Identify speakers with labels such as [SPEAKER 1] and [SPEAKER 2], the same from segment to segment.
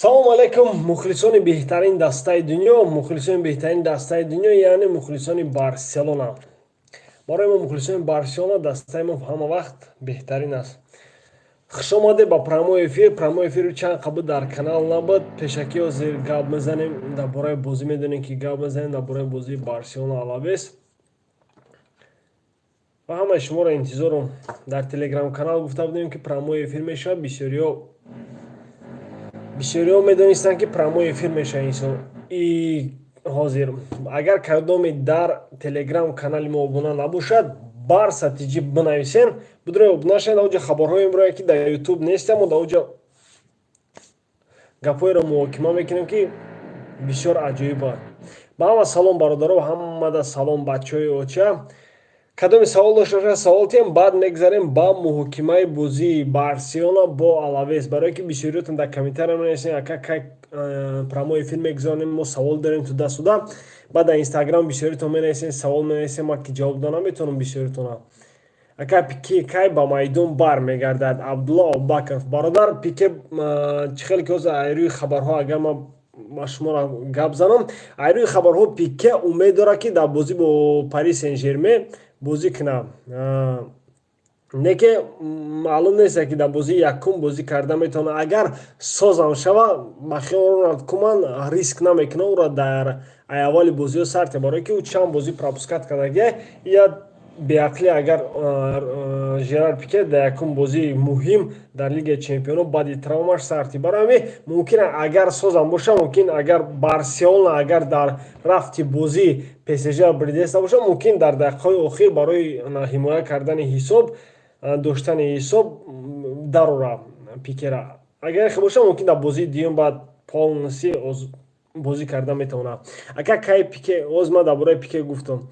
[SPEAKER 1] Салому алайкум, мухлисони беҳтарин дастаи дунё, мухлисони беҳтарин дастаи дунё, яъне мухлисони Барселона. Барои мо, мухлисони Барселона, дастаи мо ҳама вақт беҳтарин аст. Хуш омадед ба прямой эфир. Прямой эфир чанд қабл дар канал набуд. Пешакӣ ҳозир гап мезанем дар бораи бозӣ, медонем, ки гап мезанем дар бораи бозии Барселона Алавес ва ҳамаи шуморо интизорум. Дар телеграм-канал гуфта будем, ки прямой эфир мешавад. Бисёриҳо медонистанд, ки прямой эфир мешавад инсон. И ҳозир агар кадоме дар телеграм канали мо обуна набошад, Барса ТЖ бинависен, бидуре обуна шавед. Дар оҷа хабарҳое мебирояд, ки дар Ютуб нестам. Мо дар оҷа гапҳоеро муҳокима мекунем, ки бисёр аҷоибанд. Ба ҳама салом, бародаро, ҳамада салом, бачаҳои оча. Кадоме савол дошта бошад, савол тиҳем, баъд мегзарем ба муҳокимаи бозии Барселона бо Алавес, барое ки бисёриётон дар комментария менависем: «Ака, кай прямой эфир мегузаронем, мо савол дорем», туда-сюда. Баъд дар Инстаграм бисёритон менависем, савол менависем, ма ки ҷавоб дода наметавонам бисёритона. «Ака, Пике кай ба майдон бармегардад?» Абдулло Абубакров, бародар, Пике чӣ хеле ки ҳозир айрӯи хабарҳо, агар ман ба шуморо гап занам, айрӯи хабарҳо Пике умед дорад, ки дар бозӣ бо Пари Сен Жермен бозӣ кунад. Не ки маълум нест, ки дар бозии якум бозӣ карда метавонад. Агар созам шава, ба хиёл Рональд Куман риск намекунад ӯро дар аввали бозиҳо сарте, барое ки ӯ чанд бозӣ пропускать кардагия. Я беақлӣ, агар Жерар Пике дар якум бозии муҳим дар Лигаи чемпионо баъди травмаш сарти. Барои ҳамин мумкин, агар созам боша, мумкин, агар Барселона агар дар рафти бозӣ ПСЖ бридеста боша, мумкин дар дақиқаҳои охир барои ҳимоя кардани ҳисоб, доштани ҳисоб дарора Пикера. Агар яхе боша, мумкин дар бозии дуюм баъд полностью бозӣ карда метавонад. Ака, кай Пике? Оз ман дар бораи Пике гуфтам.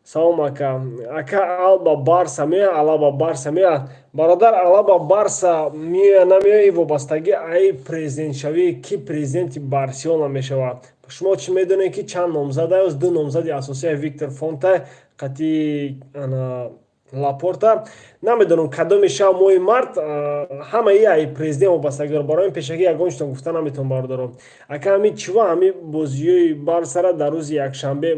[SPEAKER 1] Салом, ака. Ака, Алба Барса меояд? Алаба Барса меояд? Бародар, Алаба Барса меояд, намеояд, и вобастагӣ ай президентшавӣ, ки президенти Барселона мешавад. Шумо чӣ медонед, ки чанд номзад аст? Ду номзади асосия Виктор Фонта қати Лапорта. Намедонам, кадоми шав, моҳи март. Ҳамаи ай президент вобастагӣ дорад. Барои ин пешакӣ ягон чизтон гуфта наметавонам, бародарон. Ака, ҳамин чива, ҳамин бозиҳои Барсара дар рӯзи якшанбе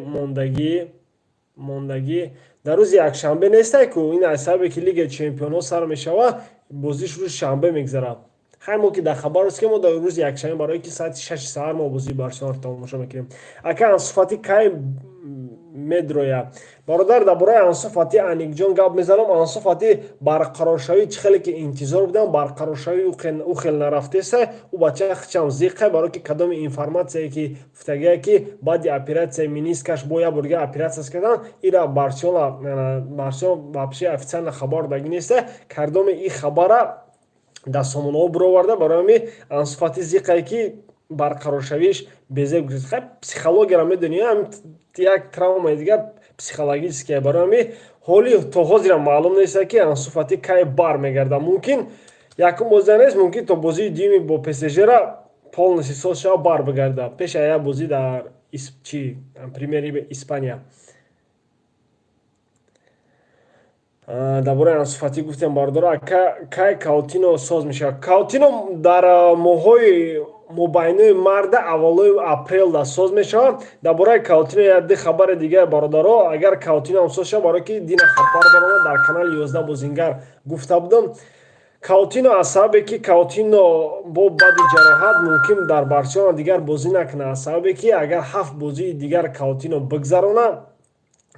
[SPEAKER 1] мондагӣ? Дар рӯзи якшанбе нестай ку, ин аз сабабе ки Лигаи чемпионҳо сар мешавад, бозиш рӯзи шанбе мегзарад. Хай, мо ки дар хабар аст, ки мо дар рӯзи якшанбе, барое ки соати 6-и саҳар мо бозии Барселонаро тамошо мекунем. Ака, Ансу Фати кай медрояд? Бародар, дар бораи Ансу Фати Аникҷон гап мезанам. Ансу Фати барқароршавӣ, чӣ хеле ки интизор будам, барқароршавӣ ӯ хел нарафтеса. Ӯ бача хичам зиқе, барое ки кадоми информатсияе ки гуфтагие, ки баъди оператсияи менискаш бо як бор дига оператсия кардан, ира Барселона вообще официально хабар дагӣ неста. Кардоми и хабара дар сомонаҳо бироварда. Барои ҳамин Ансу Фати зиқае, ки барқароршавиш безеб гузашт. Хай, психологияро медонӣ, як травмаи дигар психологическая. Барои ҳамин ҳоли то ҳозирам маълум нест, ки Ансу Фати кай бармегардад. Мумкин якум бозия нест, мумкин то бозии дуюми бо ПСЖра полностью соз шава, бар бигардад, пеша як бозӣ дар чи Премьери Испания. Дар бораи Ансу Фати гуфтем, бародаро. Ака, кай Каутино соз мешавад? Каутино дар моҳҳои мобайнои марда, аввалои апрелда соз мешавад. Дар бораи Каутино як ду хабари дигар, бародаро. Агар Каутино ҳам соз шавад, барое ки дина хабар баромад, дар канали 11 бозингар гуфта будам, Каутино аз сабабе ки Каутино бо баъди ҷароҳат мумкин дар Барселона дигар бозӣ накунад, аз сабабе ки агар ҳафт бозии дигар Каутино бигзарона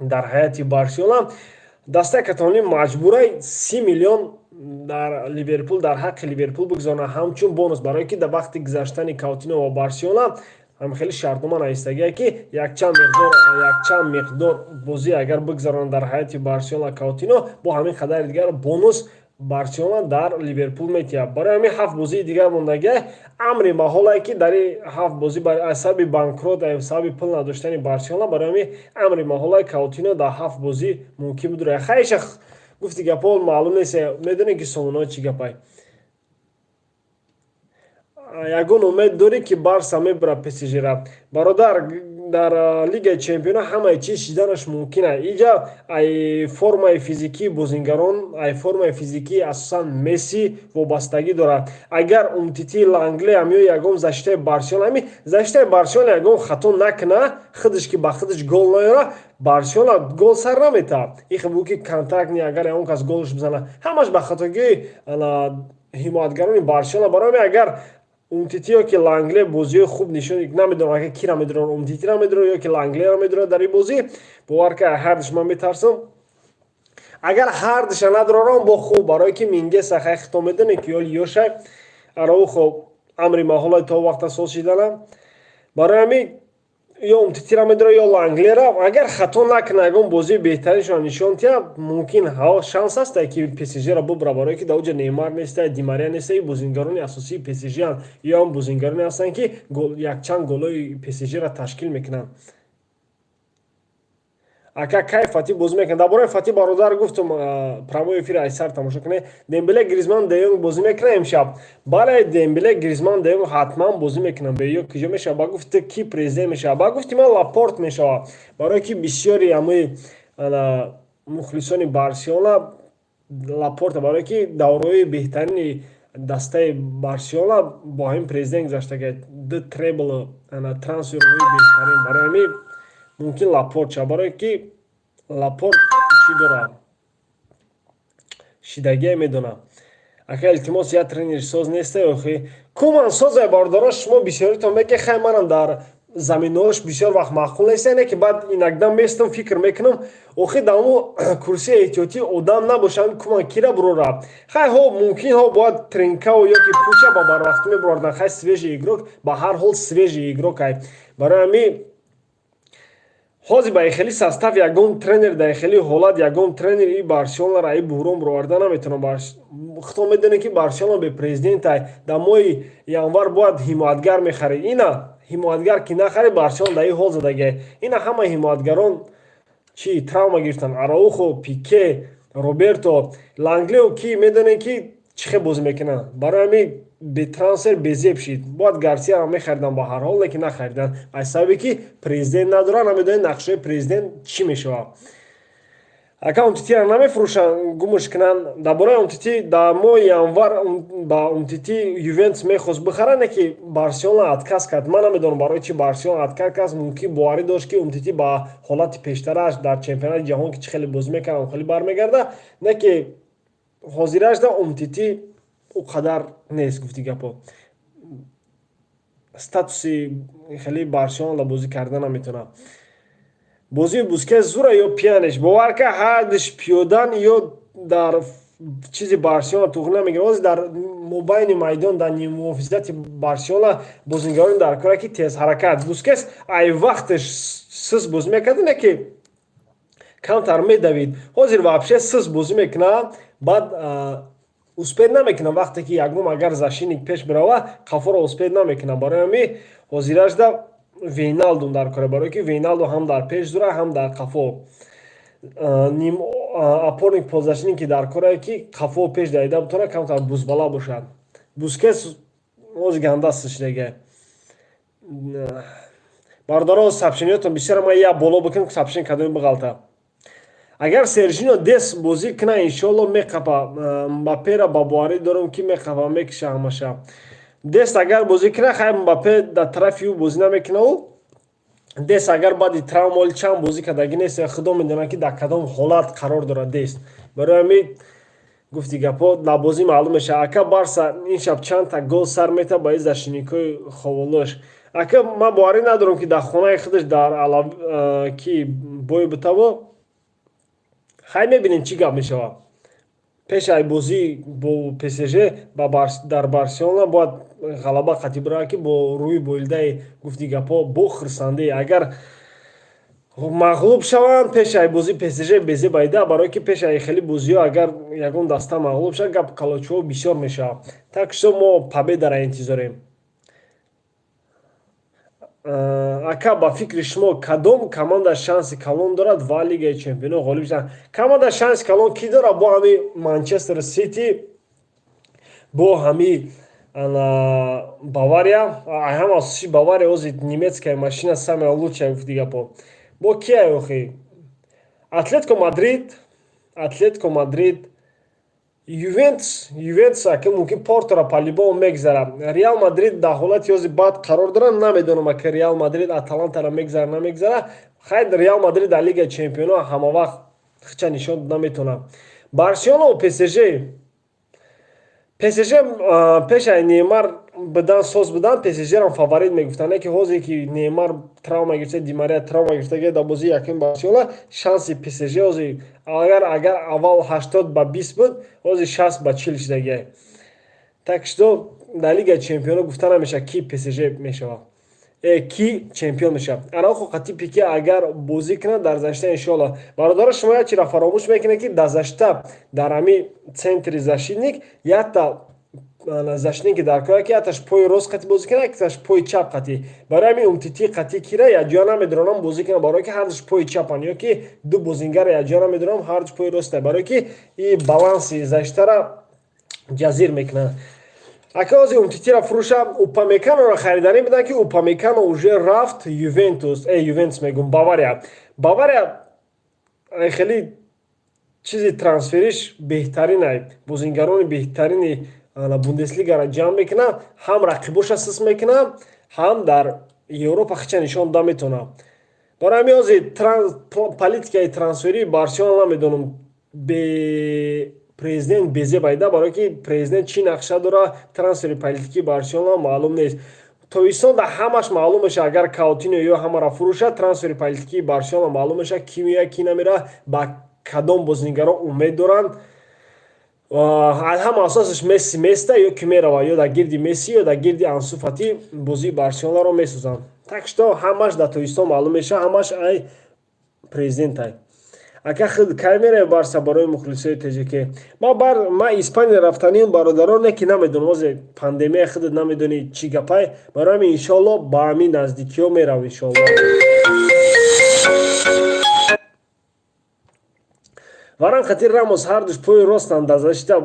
[SPEAKER 1] дар ҳайати Барселона, дастаи каталонӣ маҷбурай 30 миллион дар Ливерпул, дар ҳаққи Ливерпул бигзорона ҳамчун бонус, барое ки дар вақти гузаштани Каутино ва Барселона ҳам хеле шартнома навистагие, ки якчанд миқдор бозӣ агар бигзаронад дар ҳайати Барселона Каутино, бо ҳамин қадари дигар бонус Барселона дар Ливерпул метиҳад. Барои ҳамин ҳафт бозии дигар мондагия, амри маҳолае, ки дар ин ҳафт бозӣ аз сабаби банкрот, аз сабаби пул надоштани Барселона, барои ҳамин амри маҳолае, Каутино дар ҳафт бозӣ мумкин буд. Хайша, гуфти гапҳо маълум нест, медонем, ки сомонаҳо чӣ гапай. Ягон умед дорӣ, ки Барса мебурад ПСЖра? Бародар, Дар Лигаи чемпиона ҳамаи чиз шиданаш мумкин аст. Иҷа ай формаи физикии бозингарон, ай формаи физикии асосан Месси вобастагӣ дорад. Агар Умтити, Лангле ам ё ягон защитаи Барселона, ҳами защитаи Барселона ягон хато накуна, худаш ки ба худаш гол наёра, Барселона гол сар наметавад. Ихе бу ки контракт, агар ягон кас голш бизана, ҳамаш ба хатогии ҳимоятгарони Барселона. Барои агар Умтити ё ки Лангле бозиҳои хуб нишон, намедонам, агар кира медорад, Умтитира медорад ё ки Ланглера медорад дар ин бозӣ, бовар ка, ҳардуш ман метарсам. Агар ҳардуша надорам, бо хуб, барое ки Мингеса хай хито медонем, ки ёли ёшай, Араухо амри маҳолай то вақта соз шиданам. Барои ҳамин ё Умтитира медорад, ё Ланглера. Агар хато накунад, ягон бозии беҳтариншон нишон диҳад, мумкин шанс аст, ки ПСЖ-ро бубара, барое ки дар оҷа Неймар неста, Ди Мария неста, и бозингарони асосии ПСЖ-анд ё ҳам бозингароне ҳастанд, ки якчанд голҳои ПСЖ-ро ташкил мекунанд. Ака, кай Фати бозӣ мекунад? Дар бораи Фати, бародар, гуфтум, прямой эфир айсар тамошо кунед. Дембеле, Гризман, Де Йонг бозӣ мекунад имшаб? Бале, Дембеле, Гризман, Де Йонг ҳатман бозӣ мекунанд. Беё киҷо мешавад? Ба гуфти, ки президент мешавад? Ба гуфти ман, Лапорт мешавад, барое ки бисёри ҳамаи мухлисони Барселона Лапорта, барое ки давраҳои беҳтарини дастаи Барселона бо ҳамин президент гузаштага, д требл, трансферҳои беҳтарин. Барои ҳамин мумкин Лапорт шавад, барое ки Лапорт чӣ дорад, шидагие медонам. Ака, илтимос, як тренери соз неста охи? Куман созай, бародарон. Шумо бисёритон меке, хай, манам дар заминаҳош бисёр вақт маъқул нест, не ки баъд инакда местам, фикр мекунам, охи дар мо курсии эҳтиётӣ одам набошад, куман кира бурора? Хай, ҳо, мумкин ҳо бояд Тринкао ё ки Пуча ба барвақтӣ мебурордан. Хай, свежий игрок, ба ҳар ҳол свежий игрок ай. Барои ҳамин ҳозир ба хели состав ягон тренер, дар хели ҳолат ягон тренер и Барселонара и буҳрон бироварда наметавонад. Худтон медонед, ки Барселона бе президентай. Дар моҳи январ бояд ҳимоятгар мехарид. Ина ҳимоятгар ки нахарид, Барселона дар ин ҳол задагиай. Ина ҳама ҳимоятгарон чӣ травма гирифтанд: Араухо, Пике, Роберто, Ланглео, ки медонед, ки чӣ хел бозӣ мекунанд. Барои ҳамин бетрансфер безеб шид. Бояд Гарсияро мехаридан ба ҳар ҳол, лекин нахаридан, аз сабабе ки президент надорад. Намедонед, нақшаи президент чӣ мешавад. Ака, Умтитиро намефурӯшанд, гумш кунанд? Дар бораи Умтити, дар моҳи январ ба Умтити Ювентус мехост бихарад, не ки Барселона отказ кард. Ман намедонам, барои чи Барселона отказ кард. Мумкин боварӣ дошт, ки Умтити ба ҳолати пештарааш дар чемпионати ҷаҳон, ки чӣ хеле бозӣ мекард, хеле бармегарда, не ки ҳозирашда Умтити ӯ қадар нест, гуфти гапо, статуси хеле Барселона бозӣ карда наметавонад. Бозии Бускет зура ё Пьяниш? Бовар ка, ҳардиш пиёдан ё дар чизи Барселона туғ намегирад. Ҳозир дар мобайни майдон, дар ниммуҳофизати Барселона бозингарони дар кора, ки тезҳаракат. Бускес ай вақташ сис бозӣ мекард, не ки камтар медавид. Ҳозир вообще сис бозӣ мекунад, баъд успеть намекунад. Вақте ки ягон агар защитник пеш бирава, қафоро успеть намекунад. Барои ҳамин ҳозирашда Вейналдум дар кора, барое ки Вейналдум ҳам дар пеш зура, ҳам дар қафо. Ним опорник, полузащитник ки дар корае, ки қафо пеш давида бутонад, камтар бузбала бошад. Бускес ҳозир гандаст шидаге. Бародаро, сообщениётон бисёр, ман як боло бикунам, сообщение кадоми биғалта. Агар Сержино Дес бозӣ куна, иншоалло меқапа Мбаппера. Ба боварӣ дорам, ки меқапа, мекиша ҳамаша. Дест агар бозӣ куна, хай, Мбаппе дар тарафи ӯ бозӣ намекуна. Ӯ Дест агар баъди травма оли чанд бозӣ кардагӣ нест, худо медонад, ки дар кадом ҳолат қарор дорад Дест. Барои ҳамин, гуфти гапҳо, дар бозӣ маълум мешавад. Ака, Барса ин шаб чандта гол сар метавад ба ин защитникҳои ховолош? Ака, ман боварӣ надорам, ки дар хонаи худаш дар ки бой битаво. Хай, мебинем, чӣ гап мешавад. Пеш ай бозӣ бо ПСЖ дар Барселона бояд ғалаба қатъӣ биравад, ки бо рӯи болидаи, гуфти гапҳо, бо хурсандӣ. Агар мағлуб шаванд пеш ай бозии ПСЖ, безе байда, барое ки пеш ай хеле бозиҳо агар ягон даста мағлуб шавад, гап калочҳо бисёр мешавад. Так что мо победа ра интизорем. Ака, ба фикри шумо, кадом команда шанси калон дорад ва Лигаи чемпионо ғолиб шавад? Команда шанси калон кӣ дорад? Бо ҳами Манчестер Сити, бо ҳами Ана Бавария, ҳама асосӣ Бавария, ози немецкая машина самая лучшая, гуфти гапо. Бо кия охи? Атлетико Мадрид, Атлетико Мадрид, Ювентус, Ювентус ака мумкин Портора по-любому мегзара. Реал Мадрид дар ҳолати ҳози бад қарор дорад, намедонам, ака Реал Мадрид Аталантара мегзара, намегзара. Хайр, Реал Мадрид дар Лигаи Чемпионҳо ҳамавақт хича нишон наметавонад. Барселона, ПСЖ. ПСЖ пешаи Неймар будан соз будан, ПСЖрам фаворит мегуфтанд, ки ҳозе ки Неймар травма гирифта, Ди Мария травма гирифта дар бозии якуми Барселона, шанси ПСЖ ҳози агар аввал 80-20 буд, ҳози 60-40 шудагиай. Так что дар Лигаи Чемпионҳо гуфта намешавад, ки ПСЖ мешавад, ки чемпион мешавад. Араухо қати Пике агар бозӣ кунад дар защита, иншоалло. Бародаро, шумо як чиро фаромӯш мекунед, ки дар защита, дар ҳами центри защитник якта защитники дар кора, ки якташ пои рост қати бозӣ кунад, якташ пои чап қати. Барои ҳамин Умтити қати кира якҷоя намедонам бозӣ кунад, барое ки ҳардуш пои чапанд, ё ки ду бозингара якҷоя намедонам, ҳардуш пои роста, барое ки и баланси защитара ҷазир мекунад. Ака, ҳозир Умтитира фурӯша, Упамеканора хариданӣ буданд, ки Упамекано уже рафт Ювентус, Ювентус мегум, Бавария. Бавария хеле чизи трансфериш беҳтаринай, бозингарони беҳтарини Бундеслигара ҷамъ мекунад, ҳам рақибоша сис мекунад, ҳам дар Европа хича нишон дода метавонад. Барои ҳамин ҳозир политикаи трансферии Барселона намедонам, бе президент безебайда, барое ки президент чӣ нақша дора, трансфери политикии Барселона маълум нест. Тобистон дар ҳамаш маълум мешавад, агар Каутино ё ҳамаро фурӯшад, трансфери политикии Барселона маълум мешавад, ки меояд, ки намеравад, ба кадом бозингаро умед доранд. Ҳама асосаш Месси места ё ки меравад, ё дар гирди Месси, ё дар гирди Ансу Фати бозии Барселонаро месозанд. Так что ҳамаш дар тобистон маълум мешавад, ҳамаш ай президентай. Ака, худ кай меравӣ Барса? Барои мухлисои ТЖК ма бар ма Испания рафтаним, бародарон, не ки намедонам, озе пандемия, худат намедонӣ чӣ гапай. Барои ҳамин, иншоалло, ба ҳамин наздикиҳо меравам, иншоалло. Варан қати Рамос ҳардуш пои ростанд, дар защита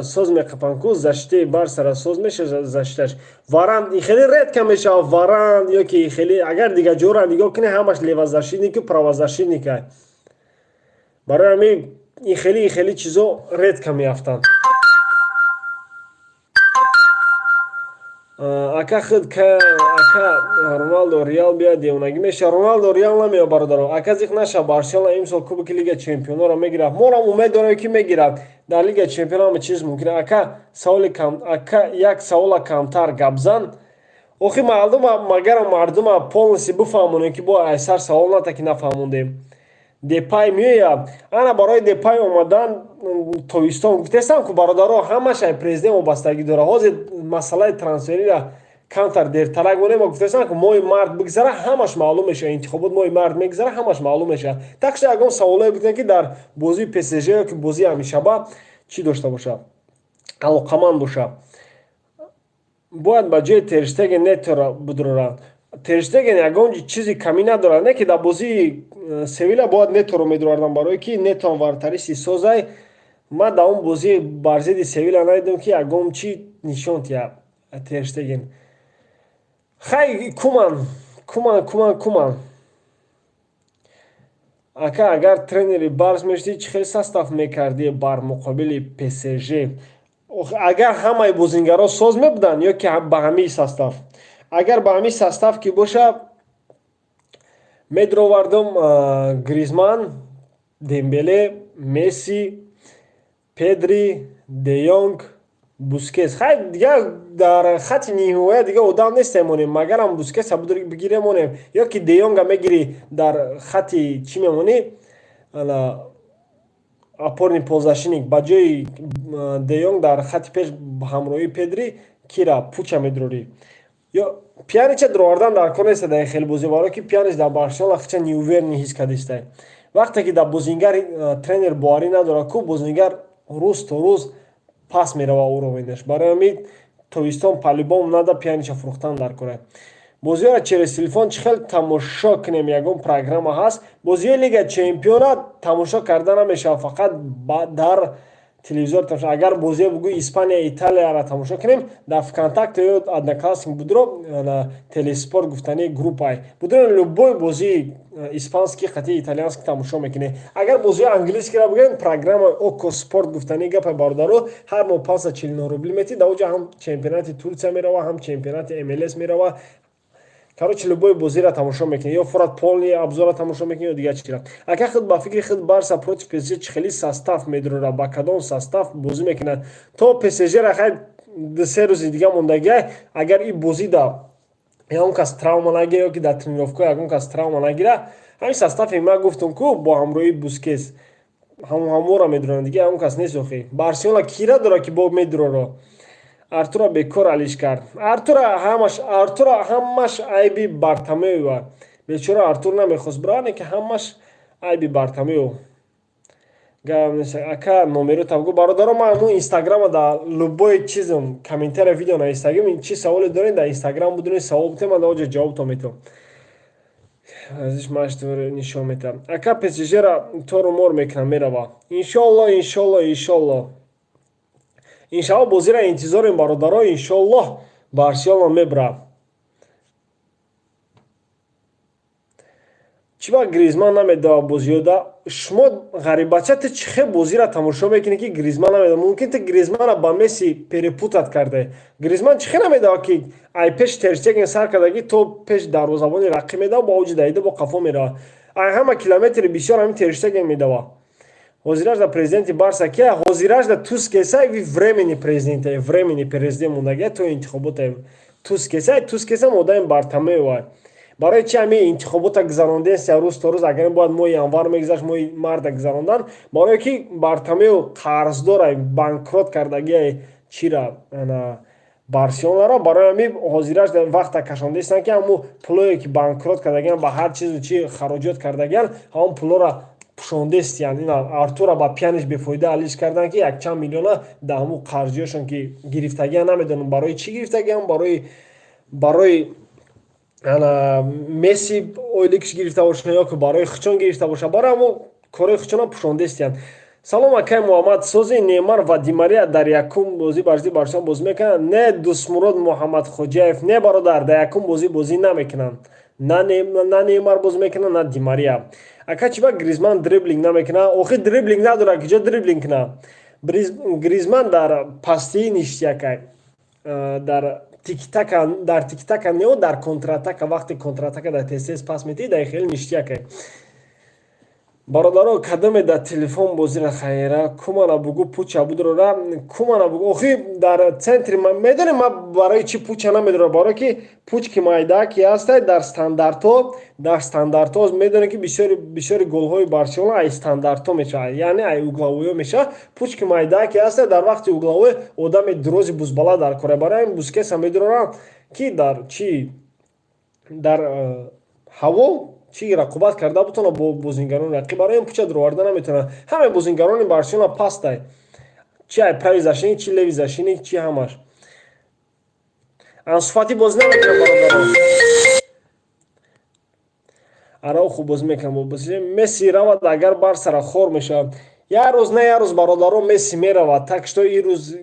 [SPEAKER 1] соз меқапанд ку, защитаи Барсара соз меша защиташ. Варан хеле редко мешавад, Варан ё ки хеле агар дигар ҷора нигоҳ кунӣ, ҳамаш левозащитнику правозащитника. Барои ҳамин ин хеле чизо редко меафтанд. Ака, худ ака, Роналдо Реал биёяд, девонагӣ мешавад. Роналдо Реал намеояд, бародаро. Ака, зиқ наша, Барселона имсол кубоки Лига Чемпионҳоро мегирад. Морам умед дорем, ки мегирад. Дар Лига Чемпионҳо ҳама чиз мумкин. Ака, саволи кам, ака, як савола камтар гапзан. Охи мардума, магарам мардума полностью бифаҳмонем, ки бо айсар савол ната, ки нафаҳмондем. Депай меояд? Ана барои Депай омадан тобистон гуфтестам ку, бародаро, ҳамаш ай президент вобастагӣ дорад. Ҳозир масъалаи трансферира камтар дертарак монем. Ма гуфтестам ку, моҳи март бигзара, ҳамаш маълум мешавад. Интихобот моҳи март мегзара, ҳамаш маълум мешавад. Так что ягон саволое бикунед, ки дар бозии ПСЖ ё ки бозии ҳамишаба чӣ дошта бошад, алоқаманд бошад. Бояд ба ҷои Терштеген Нетора бидуроранд. Терштеген ягон чизи камӣ надорад, не ки дар бозии Севила бояд Неторо медурардам, барое ки Нетон вратариси созай. Ман дар он бозии бар зидди Севила надидам, ки ягон чӣ нишон диҳад Терштеген. Хай, Куман, Куман, Куман, Куман. Ака, агар тренери Барс мешудӣ, чӣ хел состав мекардӣ бар муқобили ПСЖ? Агар ҳамаи бозингарон соз мебуданд ё ки ба ҳамаи состав? Агар ба ҳамин состав ки боша, медуровардам Гризман, Дембеле, Месси, Педри, Де Йонг, Бускес. Хай, дигар дар хати ниҳоя дигар одам нестем, монем, магарам Бускеса бигирем, монем, ё ки Де Йонга мегирӣ, дар хати чӣ мемонӣ, ана опорный полузащитник ба ҷои Де Йонг дар хати пеш ҳамроҳии Педри кира Пуча медурорӣ. Ё Пианича дуровардан дар кор нест дар хеле бозӣ, барое ки Пианич дар Барселона хича неуверенный ҳис кардистай. Вақте ки дар бозингар тренер боварӣ надорад ку, бозингар рӯз то рӯз пас мерава уровенаш. Барои ҳамин тобистон по-любому надо Пианича фурӯхтан дар кора. Бозиҳоро через телефон чӣ хел тамошо кунем, ягон программа ҳаст? Бозиҳои Лига Чемпиона тамошо карда намешавад, фақат дар Телевизор тамошо, агар бозиё бугӯи Испания, Италияро тамошо кунем, дар ВКонтакте ё Одноклассник будро, Телеспорт гуфтани группай будро, любой бозии испанский қати итальянский тамошо мекунем. Агар бозии английскиро бугӯем, программа Окко Спорт гуфтани гапай, бародаро, ҳар моҳ 549 рубли метӣ, дар оҷа ҳам чемпионати Турция мерава, ҳам чемпионати МЛС мерава. Короче, любой бозиро тамошо мекунӣ, ё форат полный обзора тамошо мекунӣ, ё дигар чизро. Ака, худ ба фикри худ, Барса против ПСЖ чӣ хели состав медурора, ба кадом состав бозӣ мекунад? То ПСЖра хай 2-3 рӯзи дига мондагиай. Агар и бозида ягон кас травма нагира ё ки дар тренировка ягон кас травма нагира, ҳамин составе ман гуфтам ку, бо ҳамроҳии Бускес ҳамора медуранд. Дига ягон кас нест. Охи, Барселона кира дора, ки бо медуроро? Артура бекор алиш кард. Артура ҳамаш айби Бартомева. Бечора Артур намехост бирава, ки ҳамаш айби Бартомео. Ака, номеро табгу. Бародаро, ман ҳамун Инстаграма дар любой чизм, комментария, видео на Инстаграм, чи саволе доред, дар Инстаграм будунед, савол бутед, ман дар оҷа ҷавобтон метавам. Азиш маш нишон метавам. Ака, ПСЖра тору мор мекунам, мерава, иншоалло, иншоалло, иншоалло, иншалло. Бозиро интизорем, бародаро, иншоллоҳ, Барселона мебра. Чӣ ба Гризман намедава бозиёда? Шумо, ғариббача, ту чӣ хел бозиро тамошо мекунӣ, ки Гризман намедава? Мумкин ту Гризмана ба Месси перепутать карде. Гризман чӣ хел намедава, ки ай пеш Терштеген сар кардагӣ то пеш дарвозабони рақиб медава, бо авҷи давида бо қафо мерава? Ай ҳама километри бисёр ҳамин Терштеген медава. Ҳозираш да президенти Барса кия? Ҳозираш да Тускеса, ви временный президент, временный президент мондагия то интихобота. Тускеса, Тускеса одами Бартомева. Барои чи ҳамин интихобота гузарондест рӯз то рӯз? Агар бояд моҳи январ мегузашт, моҳи марта гузарондан, барое ки Бартомео қарздора, банкрот кардагия чира, Барселонара. Барои ҳамин ҳозираш вақта кашондаистанд, ки ҳамун пулое ки банкрот кардагиан, ба ҳар чизу чи хароҷот кардагиан, ҳамон пулора пӯшондестиянд. Ина Артура ба Пьяниш бефоида алиш карданд, ки якчанд миллиона дар ҳамун қарзиёшон ки гирифтагиан, намедонам барои чӣ гирифтагиан, барои ана Месси ойликш гирифта бошанд ё ки барои хучон гирифта бошанд, барои ҳамун корои хучона пӯшондестиянд. Салом, акай Муҳаммад, сози Неймар ва Димария дар якум бозӣ бар зидди Барселона бозӣ мекунанд? Не, Дустмурод Муҳаммадхоҷаев, не, бародар, дар якум бозӣ бозӣ намекунанд. На Неймар бозӣ мекунад, на Димария. Ака, чӣ ба Гризман дриблинг намекунад? Охи, дриблинг надорад, киҷо дриблинг кунад? Гризман дар пастии ништякай, дар тиктака, дар тиктака нео, дар контратака, вақте контратака дар тез пас метиҳӣ, дар хеле ништякай. Бародаро, кадоме дар телефон бозира хайра? Кумана бугу, пуча будурора, кумана бугу. Охи, дар центри медонем ма барои чӣ пуча намедорам? Барое ки пуч ки майда ки ҳастай, дар стандартҳо медонем, ки бисёри голҳои Барселона ай стандартҳо мешавад, яъне ай угловойҳо мешавад. Пуч ки майда ки ҳастай, дар вақти угловой одами дурози бузбала дар кора. Барои ҳамин Бускеса медорам, ки дар чӣ, дар ҳаво чӣ рақобат карда бутона бо бозингарони рақиб. Барои ин пуча дуроварда наметавонад. Ҳамаи бозингарони Барселона пастай, чи ай правый защитник, чи левый защитник, чи ҳамаш. Ансу Фати бозӣ намекунад, бародарон. Арао хуб бозӣ мекунад. Месси равад, агар Барсара хор мешавад. Як рӯз на як рӯз, бародарон, Месси меравад. Так что ин рӯз,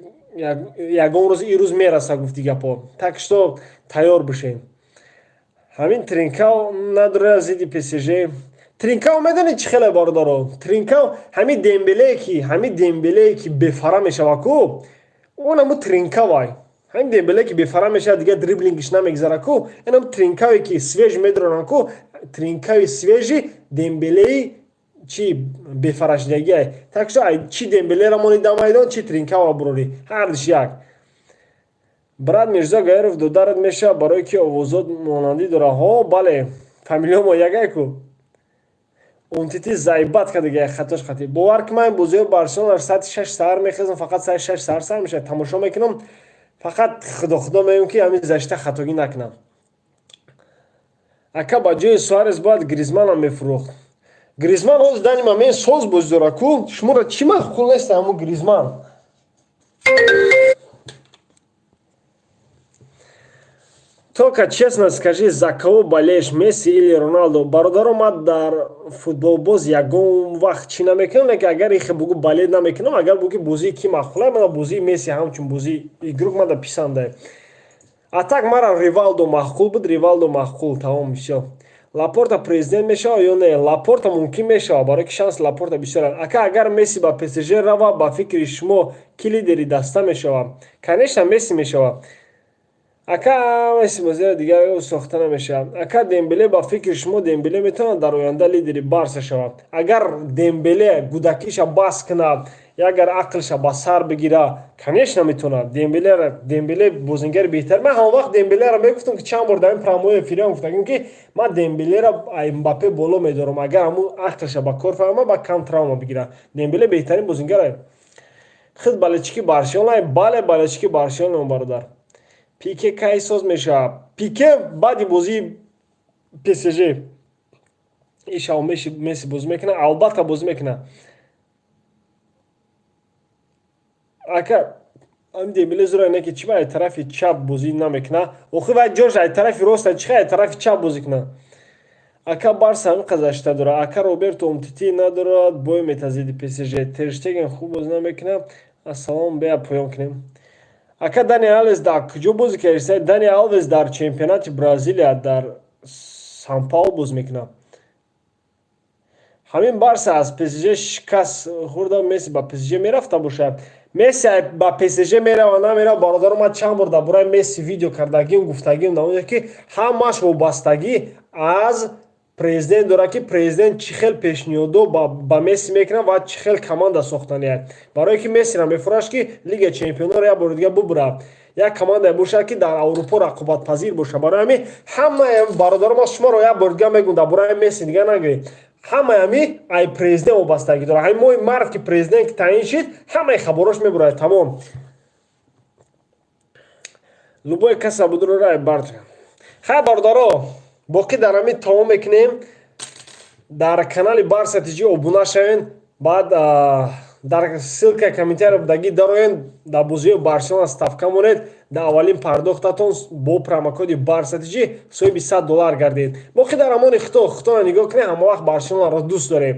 [SPEAKER 1] ягон рӯз, ин рӯз мераса, гуфти гапо. Так что тайёр бишед. Ҳамин Тринкао надорад зидди ПСЖ. Тринкао медонед чӣ хеле, бародаро? Тринкао ҳамин Дембелее ки бефара мешава ку, он ҳаму Тринкавай. Ҳамин Дембеле ки бефара мешавад, дигар дриблингиш намегзара ку, ин Тринкаве ки свежий медронанд ку, Тринкави свежий Дембелеи чи бефарашидагиай. Так что чи Дембелеро мони дар майдон, чи Тринкаро бурорӣ, ҳардиш як. Брат, Мирзо Гаиров додарат мешавад, барое ки овозот монандӣ дорад? Ҳо, бале, фамилиямо ягай ку. Умтити заебать кардага, хатош хати. Бовар ки, ман бозиҳои Барселона соати 6 саҳар мехезам, фақат соати 6 саҳар сар мешавад, тамошо мекунам. Фақат худо худо мегӯям, ки ҳамин защита хатогӣ накунам. Ака, ба ҷои Суарес бояд Гризманам мефурӯхт. Гризман ҳозир дани ман соз бозӣ дора ку. Шуморо чӣ маъқул нест ҳамун Гризман? Только честно скажи, за кого болеешь, Месси или Роналдо? Бародаро, ман дар футболбоз ягон вақт чӣ намекунам, лекин агар ихе бугӯ, болеть намекунам. Агар бугӯ, бозии ки маъқулай, мана бозии Месси, ҳамчун бозии игрок мада писандае. А так мара Ривалдо маъқул буд, Ривалдо маъқул, тамом, всё. Лапорта президент мешавад ё не? Лапорта мумкин мешавад, барои ки шанси Лапорта бисёр аст. Ака, агар Месси ба ПСЖ рава, ба фикри шумо, ки лидери даста мешавад? Конечно, Месси мешавад. Ака, Месси бозиро дигар сохта намешавад. Ака, Дембеле, ба фикри шумо, Дембеле метавонад дар оянда лидери Барса шавад? Агар Дембеле гудакиша бас кунад, агар ақлша ба сар бигира, конечно, метавонад. Дембеле, Дембеле бозингари беҳтар. Ман ҳамон вақт Дембелеро мегуфтам, ки чанд бор дар ин прямой эфириам гуфтагим, ки ман Дембелеро Мбаппе боло медорам. Агар ҳамун ақлша ба кор фарма, ба кам травма бигира, Дембеле беҳтарин бозингар. Худ болельщики Барселона? Бале, болельщики Барселона, бародар. Пике кай соз мешавад? Пике баъди бозии ПСЖ ишав Месси бозӣ мекунад, албатта, бозӣ мекунад. Ака, ам Дембеле зура не, ки чӣ ба тарафи чап бозӣ намекунад? Охи вай ҷош ай тарафи рост, чӣ ай тарафи чап бозӣ кунад? Ака, Барса ҳамин қадр дорад. Ака, Роберто Умтити надорад, бой метазиди ПСЖ. Терштеген хуб бозӣ намекунад. Ассалом, бея поён кунем. Ака, Дани Алвес дар куҷо бозӣ кардааст? Дани Алвес дар чемпионати Бразилия дар Сан Пауло бозӣ мекунад. Ҳамин Барса аз ПСЖ шикаст хӯрда, Месси ба ПСЖ мерафта бошад? Месси ба ПСЖ мерава, намерава, бародаро, ман чанд бор дар бораи Месси видео кардагим, гуфтагим дар онҷо, ки ҳамаш вобастагӣ аз президент дорад, ки президент чӣ хел пешниҳодо ба Месси мекунад ва чӣ хел команда сохтанияд. Барое ки Мессиро мефураш, ки Лигаи чемпионоро як бори дига бубурад, як командае бошад, ки дар Аврупо рақобатпазир бошад. Барои ҳамин ҳамаи, бародаро, ман шуморо як бори дига мегӯм, дар бораи Месси дига нагӯед. Ҳамаи ҳами ай президент вобастагӣ дорад. Ҳамин моҳи март ки президент таъин шид, ҳамаи хабарош мебурад, тамом. Любой каса будурора бард. Хай, бародаро, боқӣ дар ҳамин тамом мекунем. Дар канали Барса ТЖ обуна шавен, баъд дар ссылка комментария будагӣ дароен, дар бозиҳои Барселона ставка монед, дар аввалин пардохтатон бо промокоди Барса ТЖ соҳиби 100 доллар гардед. Боқӣ дар амони Худо. Худоро нигоҳ кунед, ҳама вақт Барселонаро дӯст дорем.